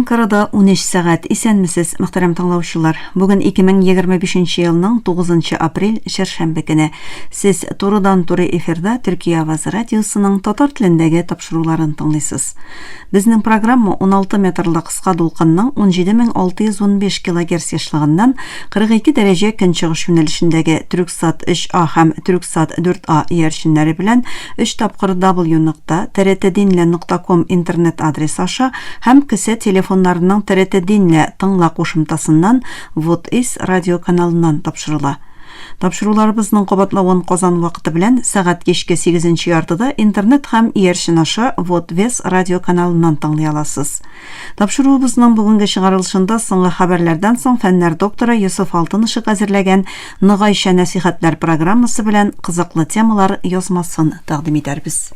Анкарада 13 сәгать. Исәнмесез, мөхтәрәм тыңлаучылар. Бүген 2025 елның 9 апрель, чәршәмбе көне. Сез турыдан-туры эфирда Төркия авазы радиосының татар телендәге тапшыруларын тыңлыйсыз. Безнең программа 16 метрлы кыска дулкынның 17615 килогерц ешлыгыннан 42 дәрәҗә көнчыгыш юнәлешендәге Түрксат 3А һәм Түрксат 4А иярченнәре белән өч тапкыр w нокта trtdinle нокта ком интернет адресы аша һәм кесә телефоннарының TRT Dinle тыңла кушымтасыннан Вот Is радио каналыннан тапшырыла. Тапшыруларыбызның кабатлавын Казан вакыты белән сәгать кичке сигезенче яртыда интернет һәм иярчен аша Вот Вес радио каналыннан тыңлый аласыз. Тапшыруыбызның бүгенге чыгарылышында соңгы хәбәрләрдән соң фәннәр докторы Йосыф Алтынышек әзерләгән Ногайча нәсыйхәтләр программасы белән кызыклы темалар язмасын тәкъдим итәрбез.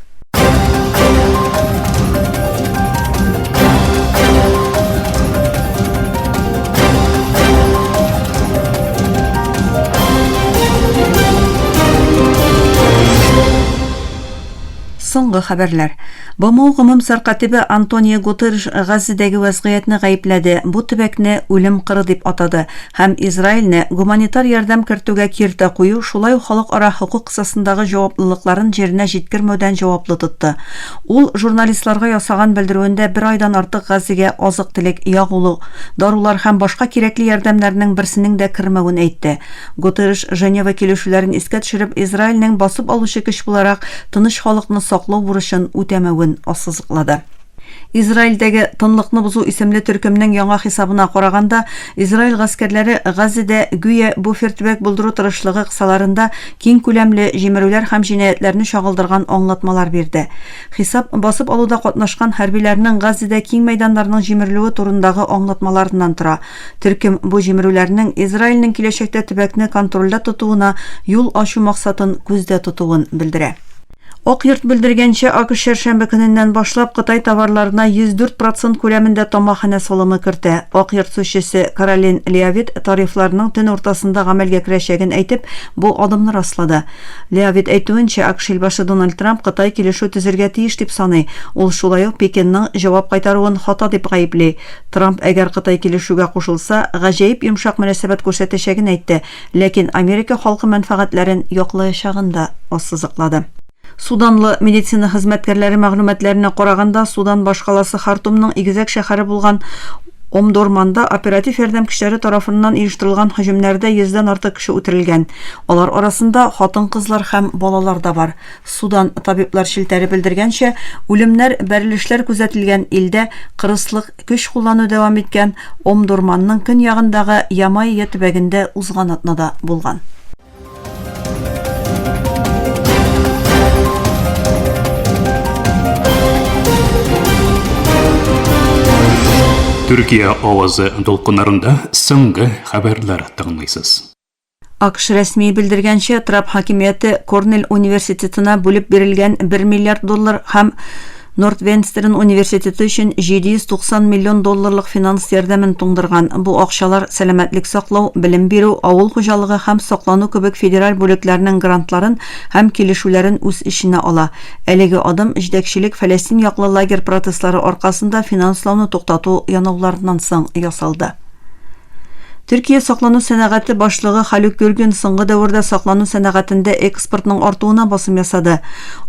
Соңгы хәбәрләр. БМО гомум сәркатибе Антонио Гутерреш Газзәдәге вәзгыятьне гаепләде, бу төбәкне үлем кыры дип атады һәм Израильне гуманитар ярдәм кертүгә киртә кую, шулай ук халыкара хокук кысасындагы җаваплылыкларын җиренә җиткермәүдән җаваплы тотты. Ул журналистларга ясаган белдерүендә бер айдан артык Газзәгә азык-төлек, ягулык, дарулар һәм башка кирәкле ярдәмнәрнең берсенең дә кермәвен әйтте. Гутерреш Женева килешүләрен искә төшереп, Израильнең басып алучы көч буларак тыныч халыкны саклау бурычын үтәмәвен ассызыклады. Израильдәге Тынлыкны бозу исемле төркемнең яңа хисабына караганда, Израиль гаскәрләре Газзәдә гүя буфер төбәк булдыру тырышлыгы кысаларында киң күләмле җимерүләр һәм җинаятьләрне чагылдырган аңлатмалар бирде. Хисап басып алуда катнашкан хәрбиләрнең Газзәдә киң мәйданнарның җимерелүе турындагы аңлатмаларыннан тора. Төркем бу җимерүләрнең Израильнең киләчәктә төбәкне контрольдә тотуына юл ачу максатын күздә тотуын белдерә. Ак йорт белдергәнчә, АКШ чәршәмбе көненнән башлап Кытай товарларына 104 процент күләмендә тамаханә салымы кертә. Ак йорт сүзчесе Каролин Леавит тарифларның төн уртасында гамәлгә керәчәген әйтеп, бу адымны раслады. Леавит әйтүенчә, АКШ илбашы Дональд Трамп Кытай килешү төзергә тиеш дип саный. Ул шулай ук Пекинның җавап кайтаруын хата дип гаепли. Трамп әгәр Кытай килешүгә кушылса, гаҗәеп йомшак мөнәсәбәт күрсәтәчәген әйтте. Ләкин Америка халкы мәнфәгатьләрен яклаячагын да ассызыклады. Суданлы медицина хезмәткәрләре мәгълүматларына караганда, Судан башкаласы Хартумның игезәк шәһәре булган Омдурманда оператив ярдәм көчләре тарафыннан оештырылган һөҗүмнәрдә йөздән артык кеше үтерелгән. Алар арасында хатын-кызлар һәм балалар да бар. Судан табиблар челтәре белдергәнчә, үлемнәр бәрелешләр күзәтелгән илдә кырыслык Көч куллану дәвам иткән Омдурманның көньягындагы Ямайя төбәгендә узган атнада булган. Төркия авазы дулкыннарында соңгы хәбәрләр тыңлыйсыз. АКШ рәсмие белдергәнчә, Трап хакимияте Корнель университетына бүлеп бирелгән 1 миллиард доллар һәм Нортвенстерн университеты өчен 790 миллион долларлык финанс ярдәмен туңдырган. Бу акчалар сәламәтлек саклау, белем бирү, авыл хуҗалыгы һәм саклану кебек федераль бүлекләрнең грантларын һәм килешүләрен үз эченә ала. Әлеге адым җитәкчелек Фәләстин яклы лагерь протестлары аркасында финанслауны туктату янауларыннан соң ясалды. Төркия саклану сәнәгате башлыгы Халюк Гүргүн соңгы дәвердә саклану сәнәгатендә экспортның артуына басым ясады.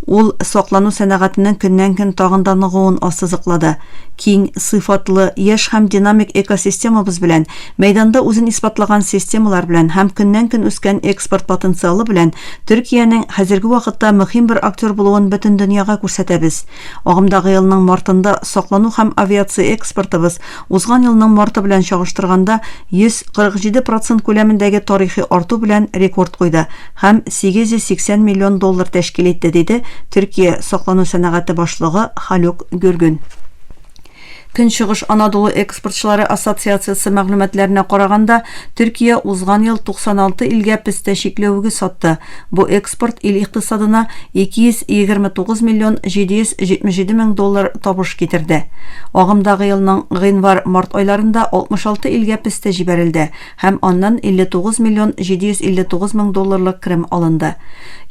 Ул саклану сәнәгатенең көннән-көн тагын да ныгуын ассызыклады. Киң, сыйфатлы, яшь һәм динамик экосистемабыз белән, мәйданда үзен исбатлаган системалар белән һәм көннән-көн үскән экспорт потенциалы белән Төркиянең хәзерге вакытта мөһим бер актер булуын бөтен дөньяга күрсәтәбез. Агымдагы елның мартында саклану һәм авиация экспортыбыз Узган елның марты белән чагыштырганда 147 процент күләмендәге тарихи арту белән рекорд куйды һәм 880 миллион доллар тәшкил итте, диде Төркия саклану сәнәгате башлыгы Халюк Гүргүн. Көнчыгыш Анадолу экспортчылары ассоциациясе мәгълүматларына караганда, Төркия узган ел 96 илгә пестә чикләвеге сатты. Бу экспорт ил икътисадына 229 миллион 777 мең доллар табыш китерде. Агымдагы елның гыйнвар-март айларында 66 илгә пестә җибәрелде һәм аннан 59 миллион 759 мең долларлык керем алынды.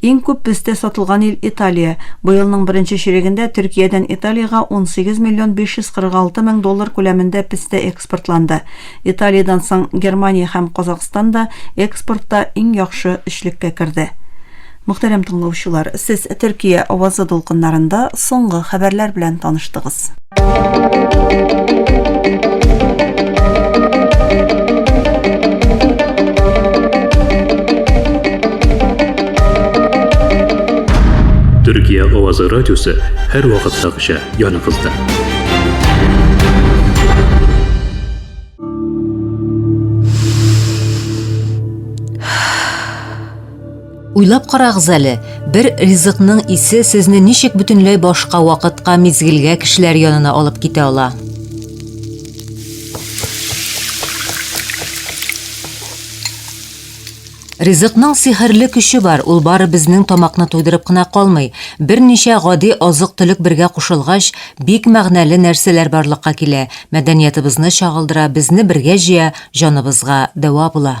Иң күп пестә сатылган ил Италия. Быелның беренче чирегендә Төркиядән Италиягә 18 миллион 546 196 мең доллар күләмендә пестә экспортланды. Италиядән соң Германия һәм Казахстан да экспортта иң яхшы өчлеккә керде. Мөхтәрәм тыңлаучылар, сез Төркия авазы дулкыннарында соңгы хәбәрләр белән таныштыгыз. Төркия авазы радиосы һәр вакыттагыча яныгызда. Уйлап карагыз әле, бер ризыкның исе сезне ничек бөтенләй башка вакытка, мизгелгә кешеләр янына алып китә ала. Ризыкның сихерле көче бар, ул бары безнең тамакны туйдырып кына калмый. Берничә гади азык-төлек бергә кушылгач, бик мәгънәле нәрсәләр барлыкка килә, мәдәниятыбызны чагылдыра, безне бергә җыя, җаныбызга дәва була.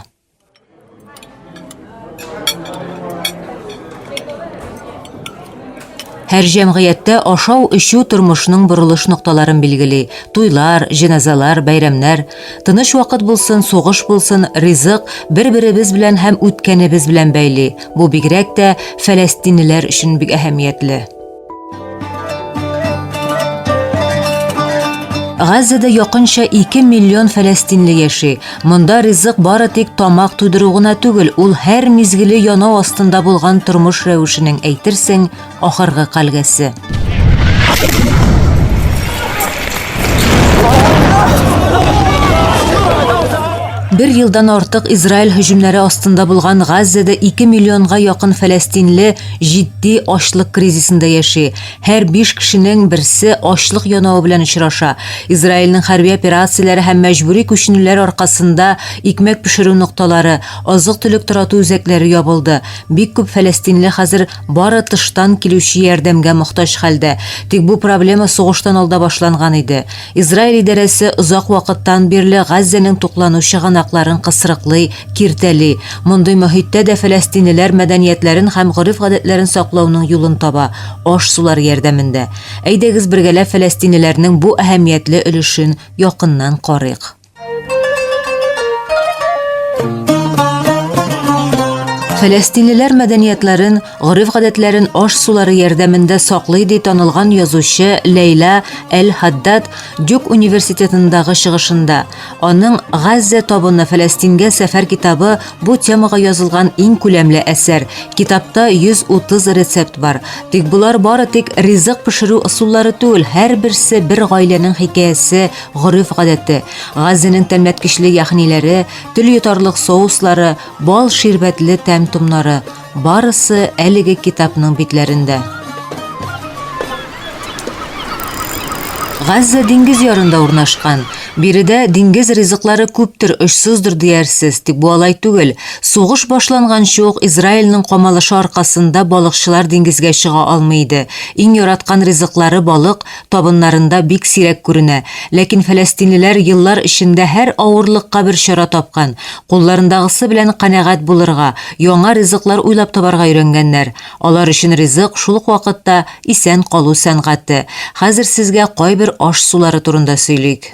Һәр җәмгыятьтә ашау-эчү тормышның борылыш нокталарын билгели. Туйлар, җеназалар, бәйрәмнәр. Тыныч вакыт булсын, сугыш булсын, ризык бер-беребез белән һәм үткәнебез белән бәйли. Бу бигрәк тә фәләстинлеләр өчен бик әһәмиятле. Газзада якынча 2 миллион фәләстинле яши. Монда ризык бары тик тамак туйдыру гына түгел, ул һәр мизгеле янау астында булган тормыш рәвешенең әйтерсең ахыргы кальгәсе. Бер елдан артык Израиль һөҗүмнәре астында булган Газзада 2 миллионга якын фәләстинле җитди ачлык кризисында яши. Һәр биш кешенең берсе ачлык янавы белән очраша. Израильнең хәрби операцияләре һәм мәҗбүри күченүләр аркасында икмәк пешерү нокталары, азык-төлек тарату үзәкләре ябылды. Бик күп фәләстинле хәзер бары тыштан килүче ярдәмгә мохтаҗ хәлдә. Тик бу проблема сугыштан алда башланган иде. Израиль идарәсе озак вакыттан бирле Газзәнең туклану чыганакларын кысрыклый, киртәли. Мондый мохиттә дә фәләстинлеләр мәдәниятләрен һәм гореф-гадәтләрен саклауның юлын таба, аш-сулар ярдәмендә. Әйдәгез бергәләп фәләстинлеләрнең бу әһәмиятле өлешен якыннан карыйк. Фәләстинлеләр мәдәниятләрен, гореф-гадәтләрен аш-сулары ярдәмендә саклый, ди танылган язучы Ләйлә Әл-Хаддад Дюк университетындагы чыгышында. Аның Газзә табыны Фәләстингә сәфәр китабы бу темага язылган иң күләмле әсәр. Китапта 130 рецепт бар. Тик болар бары тик ризык пешерү ысуллары түгел, һәрберсе бер гаиләнең хикәясе, гореф-гадәте. Газзәнең тәмләткечле яхниләре, тел йотарлык соуслары, бал ширбәтле тәм-томнары, барысы әлеге китапның битләрендә. Газзә диңгез ярында урнашкан. Биредә диңгез ризыклары күптер, очсыздыр диярсез, тик бу алай түгел. Сугыш башланганчы ук Израильнең камалышы аркасында балыкчылар диңгезгә чыга алмый иде. Иң яраткан ризыклары балык, табыннарында бик сирәк күренә. Ләкин фәләстинлеләр еллар эчендә һәр авырлыкка бер чара тапкан. Кулларындагысы белән канәгать булырга, яңа ризыклар уйлап табарга өйрәнгәннәр. Алар өчен ризык, шул ук вакытта, исән калу сәнгате. Хәзер сезгә кайбер аш-сулары турында сөйлик.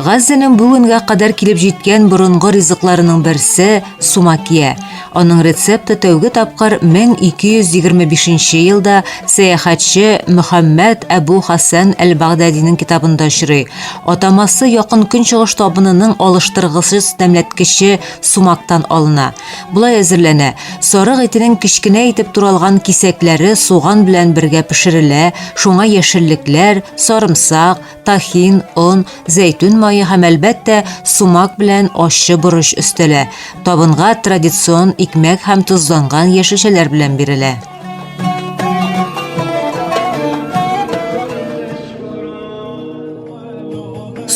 Газзәнең бүгенгә кадәр килеп җиткән борынгы ризыкларының берсе сумакия. Аның рецепты тәүге тапкыр 1225 елда сәяхәтче Мөхәммәд Әбу Хәсән әл-Багдадиның китабында очрый. Атамасы Якын Көнчыгыш табынының алыштыргысыз тәмләткече сумактан алына. Болай әзерләнә: сарык итенең кечкенә итеп туралган кисәкләре суган белән бергә пешерелә, шуңа яшеллекләр, сарымсак, тахин, он, зәйтүн мае һәм, әлбәттә, сумак белән ачы борыч өстәлә. Табынга традицион икмәк һәм тозланган яшелчәләр белән бирелә.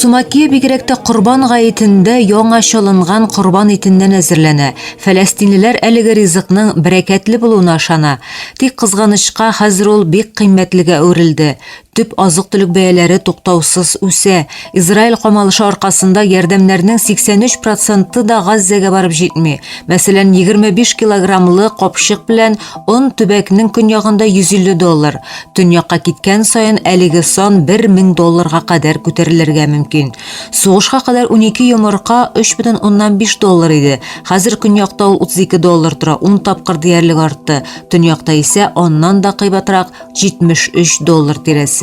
Сумакия бигрәк тә Корбан гаетендә яңа чалынган корбан итеннән әзерләнә. Фәләстинлеләр әлеге ризыкның бәрәкәтле булуына ышана. Тик, кызганычка, хәзер ул бик кыйммәтлегә әверелде. Төп азык-төлек бәяләре туктаусыз үсә. Израиль камалышы аркасында ярдәмнәрнең 83 проценты да Газзәгә барып җитми. Мәсәлән, 25 килограммлы капчык белән он төбәкнең көньягында 150 доллар. Төньякка киткән саен әлеге сан 1000 долларга кадәр күтәрелергә мөмкин. Сугышка кадәр 12 йомырка 3,5 доллар иде. Хәзер көньякта ул 32 доллар тора, 10 тапкыр диярлек артты. Төньякта исә аннан да кыйбатрак 73 доллар тирәсе.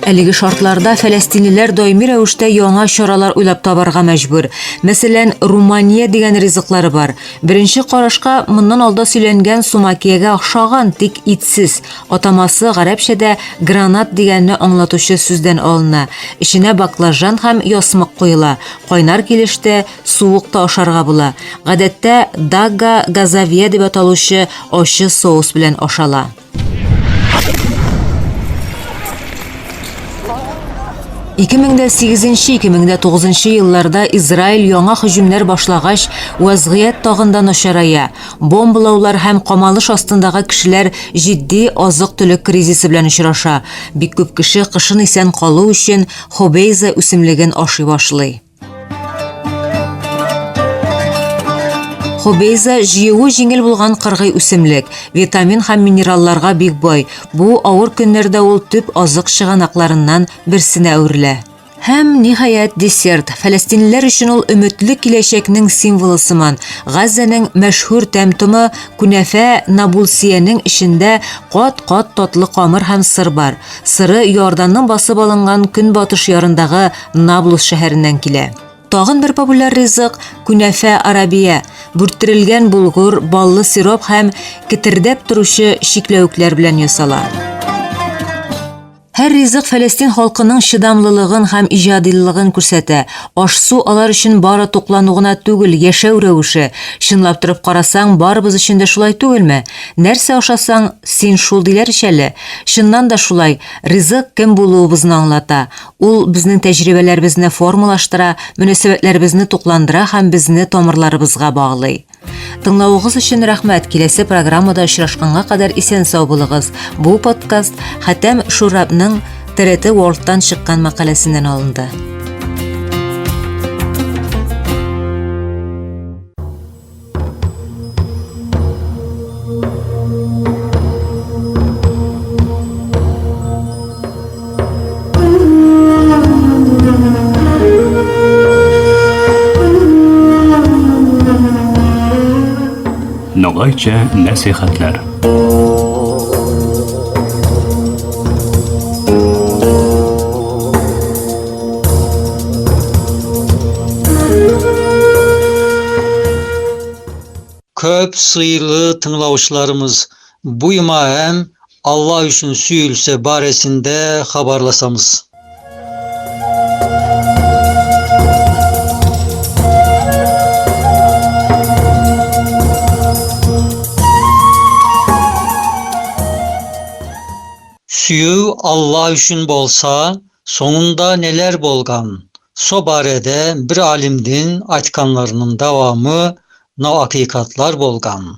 Әлеге шартларда фәләстинлеләр даими рәвештә яңа чаралар уйлап табарга мәҗбүр. Мәсәлән, Румания дигән ризыклары бар. Беренче карашка моннан алда сөйләнгән сумакиягә охшаган, тик итсез. Атамасы гарәпчәдә гранат дигәнне аңлатучы сүздән алына. Эченә баклажан һәм ясмык куела. Кайнар килеш тә, суык та ашарга була. Гадәттә, дагга газавия дип аталучы ачы соус белән ашала. 2008-2009 елларда Израиль яңа һөҗүмнәр башлагач, вазгыять тагын да начарая. Бомбалаулар һәм камалыш астындагы кешеләр җитди азык-төлек кризисы белән очраша. Бик күп кеше кышын исән калу өчен хобейза үсемлеген ашый башлый. Хобейза җыюы җиңел булган кыргый үсемлек, витамин һәм минералларга бик бай. Бу авыр көннәрдә ул төп азык чыганакларыннан берсенә әверелә. Һәм, ниһаять, десерт. Фәләстинлеләр өчен ул өметле киләчәкнең символы сыман. Газзәнең мәшһүр тәм-томы күнәфә набулсиянең эчендә кат-кат татлы камыр һәм сыр бар. Сыры Иорданның басып алынган көнбатыш ярындагы Наблус шәһәреннән килә. Тагын бер популяр ризык күнәфә арабия, бүрттерелгән булгур, баллы сироп һәм кетердәп торучы чикләвекләр белән ясала. Һәр ризык Фәләстин халкының чыдамлылыгын һәм иҗадилылыгын күрсәтә. Аш-су алар өчен бары туклану гына түгел, яшәү рәвеше. Чынлап торып карасаң, барыбыз өчен дә шулай түгелме? Нәрсә ашасаң, син шул диләр ич әле. Чыннан да шулай, ризык кем булуыбызны аңлата. Ул безнең тәҗрибәләребезне формалаштыра, мөнәсәбәтләребезне тукландыра һәм безне тамырларыбызга баглый. Тыңлавыгыз өчен рәхмәт. Киләсе программада очрашканга кадәр исән-сау булыгыз. Бу подкаст Хәтәм Шурабның ТРТ World-тан чыккан мәкаләсеннән алынды. Ногайча нәсихәтләр. Köp sıylı tınglavçılarımız buyma hem Allah üçün süyülse baresinde habarlasamız. Süyüv Allah üçün bolsa, soňunda neler bolgan? So barede bir alimdin aytkanlarynyň dawamy no akykatlar bolgan.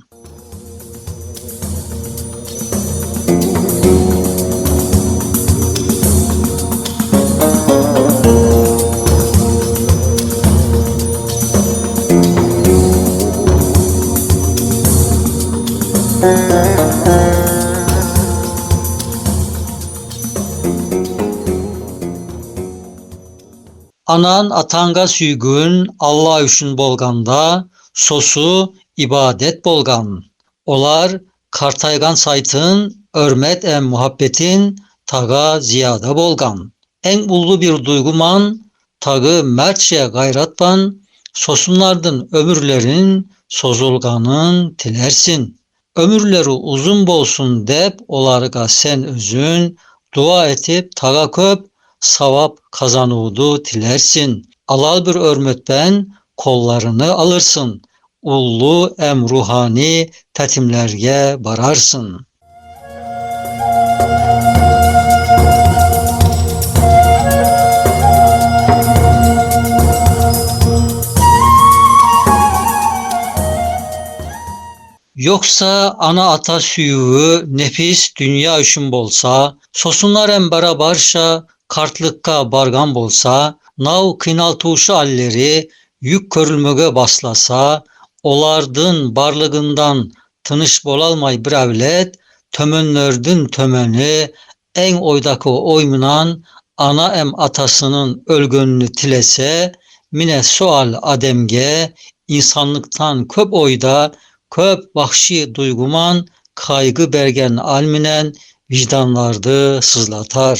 Anan atanga süygün Alla üçün bolganda, sosu ibadet bolgan. Olar kartaygan saytın örmet em muhabbetin taga ziyada bolgan. Eň ullu bir duyguman tagy mertçe gayratban sosunlardın ömürlerin sozulganın tilersin. Ömürleri uzun bolsun dep olarga sen özün dua etip taga köp savap kazanuwdy tilersin. Alal bir örmetben kollarını alırsın. Ullu em ruhani tetimlerge bararsın. Yoksa ana-ata süýügi nepis dünýä üçin bolsa, sosunlar hem barabarşa kartlykka bargan bolsa, naw kynaltuşy alleri ýük körülmege baslasa, olardyn barlygyndan tynyş bolalmaý bir äwlet, tömenlerdin tömeni, eň oýdaky oý munan ana em atasynyn ölgönini tilese, mine sual ademge insanlykdan köp oýda, köp wahşy duýguman kaýgy bergen alminen vicdanlardy syzlatar.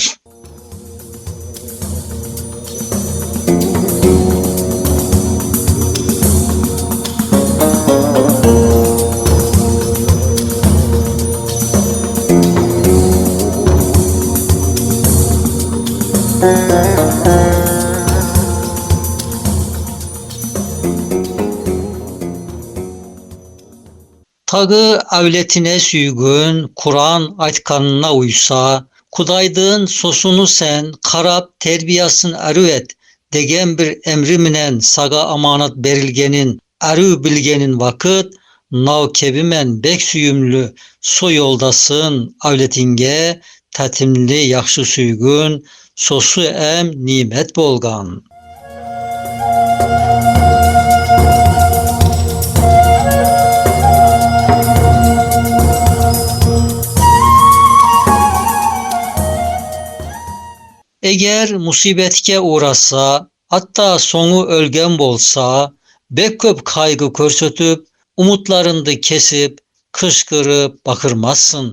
Tagy äwletine süýgün, Kuran aýtganyna uýsa, Kudaýdyn sosuny sen karap terbiýasyn ärüw et degen bir emri minen saga amanat berilgenin ärüw bilgenin wakyt, naw kebimen bek süýümli so ýoldasyn äwletinge tätimli ýagşy süýgün sosy em nimet bolgan. Eger musybetke ugrasa, hatda soňy ölgen bolsa, bek köp kaýgy körsetip, umytlaryndy kesip, kyşgyryp bakyrmazsyn.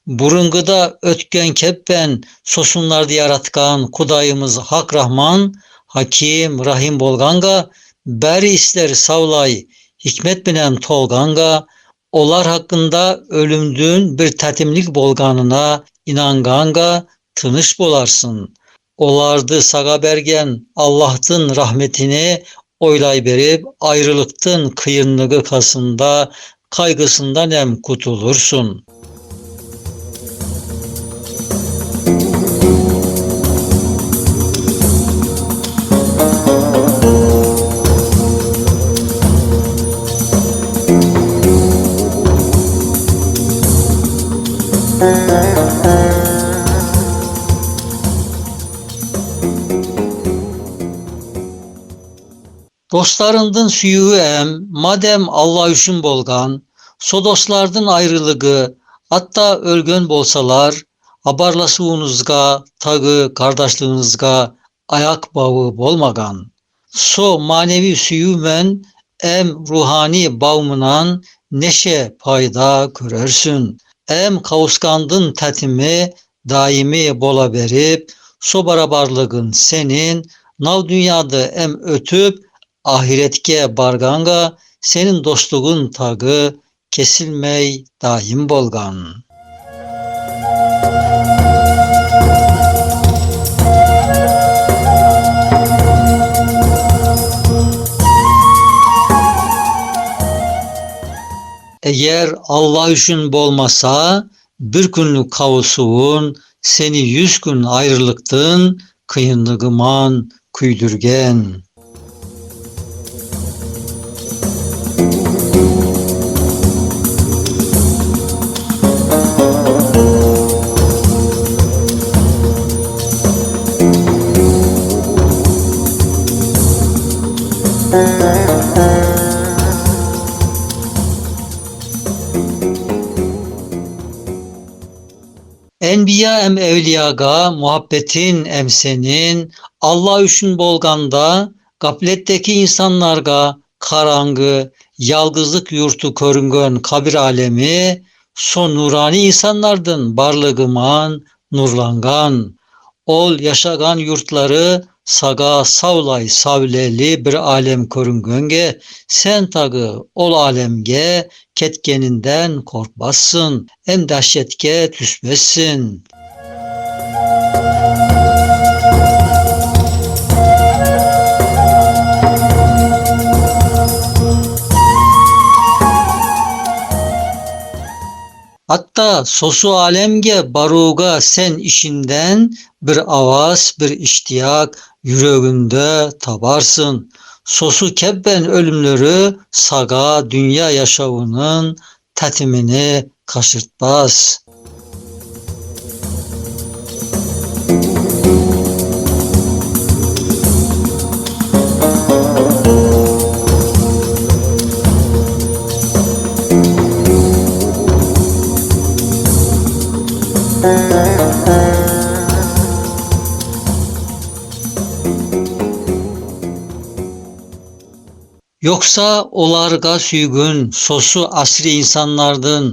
Burungyda ötgen kepben sosunlardy ýaratgan Kudaýymyz Hak Rahman, Hakim, Rahim bolganga, bäri isler sawlaý hikmet bilen tolganga, olar hakynda ölümdün bir tätimlik bolganyna ynanganga tynyş bolarsyn. Olardy saga bergen Allahdyn rahmetini oýlaý berip, aýrylykdyn kynlygy kasynda, kaýgysyndan hem kutulyrsyn. Dostlaryndyn süýügi em, madem Alla üçin bolgan, so dostlardyn aýrylygy, hatda ölgen bolsalar, habarlasuwynyzga, tagy gardaşlygynyzga aýak bawy bolmagan. So manewi süýümen em ruhany bawmynan neşe paýda körersin. Em kawusgandyn tätimi daýymy bolaberip, so barabarlygyn senin naw dünýady em ötüp, ahyretge barganga senin dostlugyn tagy kesilmeý daýym bolgan. Eger Alla üçin bolmasa, bir günlük kawusuwyn seni 100 gün aýrylykdyn kynlygyman küýdürgen. Enbiya em evliyaga muhabbetin em senin, Alla üçin bolganda gafletdeki insanlarga karangı, yalgızlyk ýurty körüngen kabir alemi, so nurani insanlardyn barlygyman nurlangan. Ol ýaşagan ýurtlary saga sawlaý sawleli bir alem körüngenge, sen tagy ol alemge ketgeninden korkmazsyn, em dahşetge tüsmezsin. Hatda sosu alemge baruga sen işinden bir avas, bir iştiyak ýüreginde tabarsyn. Sosu kebben ölümleri saga dünýä ýaşawynyn tatimini kaşırtbas. Yoksa olarga sүйгөн сосу асри insanlardын,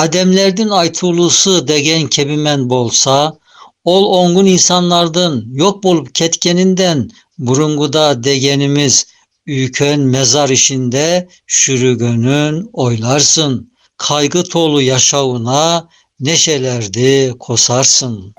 ademlerdin aytуулусу деген кебимен болса, ол оңгун insanlardын yok bolup ketkeninden burunguda degenimiz үйкөн mezar işinde şürügönün oylarsın. Kaygı tolu yaşavına neşelerdi kosarsın.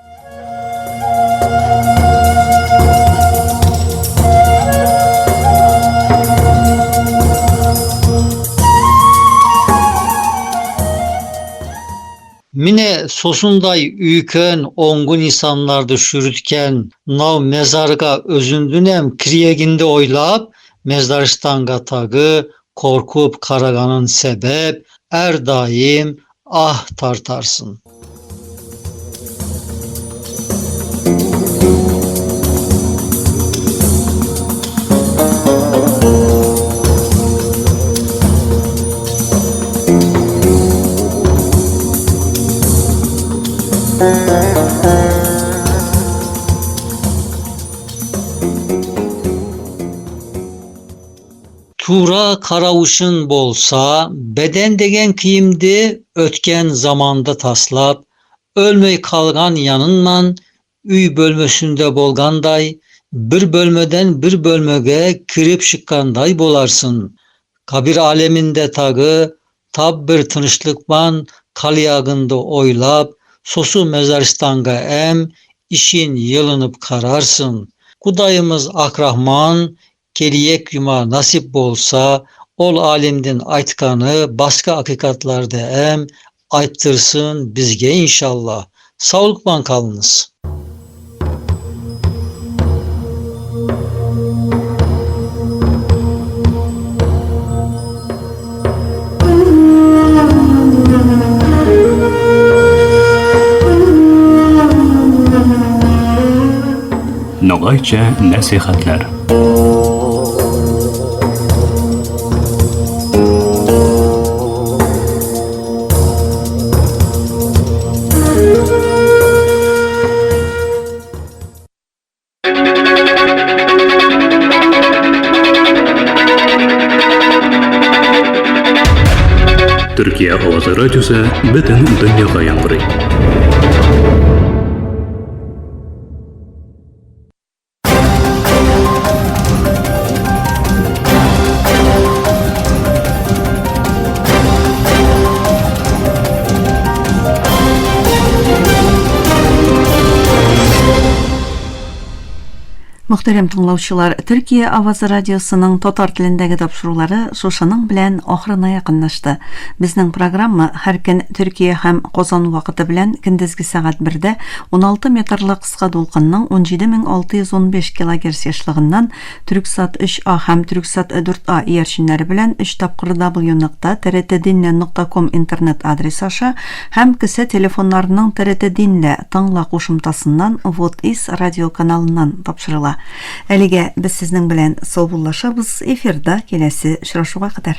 Mine sosunday үйкөн оңгун insanlardı şürütken nav mezarga özündünem kiriyeginde oylap mezaristanga tagı korkup karaganın sebep er daim ah tartarsın. Тура караушын болса, беден деген кийимди өткен заманда таслап, өлмөй калган янынман үй бөлмөсүндө болгандай, бир бөлмөдөн бир бөлмөгө кирип чыккандай боларсың. Кабир алеминде тагы тап бир тынчтыкман калыягынды ойлап, сосу мезарстанга эм ишин йылынып карарсың. Кудайымыз Акрахман келиек юма nasip bolsa, ol alemdin aytkanı başka hakikatlarda em ayttırsın bizge inşallah. Sağlıkla kalınız. Ногайча нәсихәтләр. Төркия авазы радиосы бөтен дөньяга яңгырый. Мөхтәрәм тыңлаучылар, Төркия авазы радиосының татар телендәге тапшырулары шушының белән ахырына якынлашты. Безнең программа һәр көн Төркия һәм Казан вакыты белән көндезге сәгать 1-дә 16 метрлы кыска дулкынның 17615 килогерц ешлыгыннан Түрксат 3А һәм Түрксат 4А иярченнәре белән 3 тапкыр w.trtdinle.com интернет адресы аша һәм кесә телефоннарының TRT Dinle тыңла кушымтасыннан Вот Is радио каналыннан тапшырыла. Әлегә без сезнең белән саубуллашабыз. Эфирда киләсе очрашуга кадәр.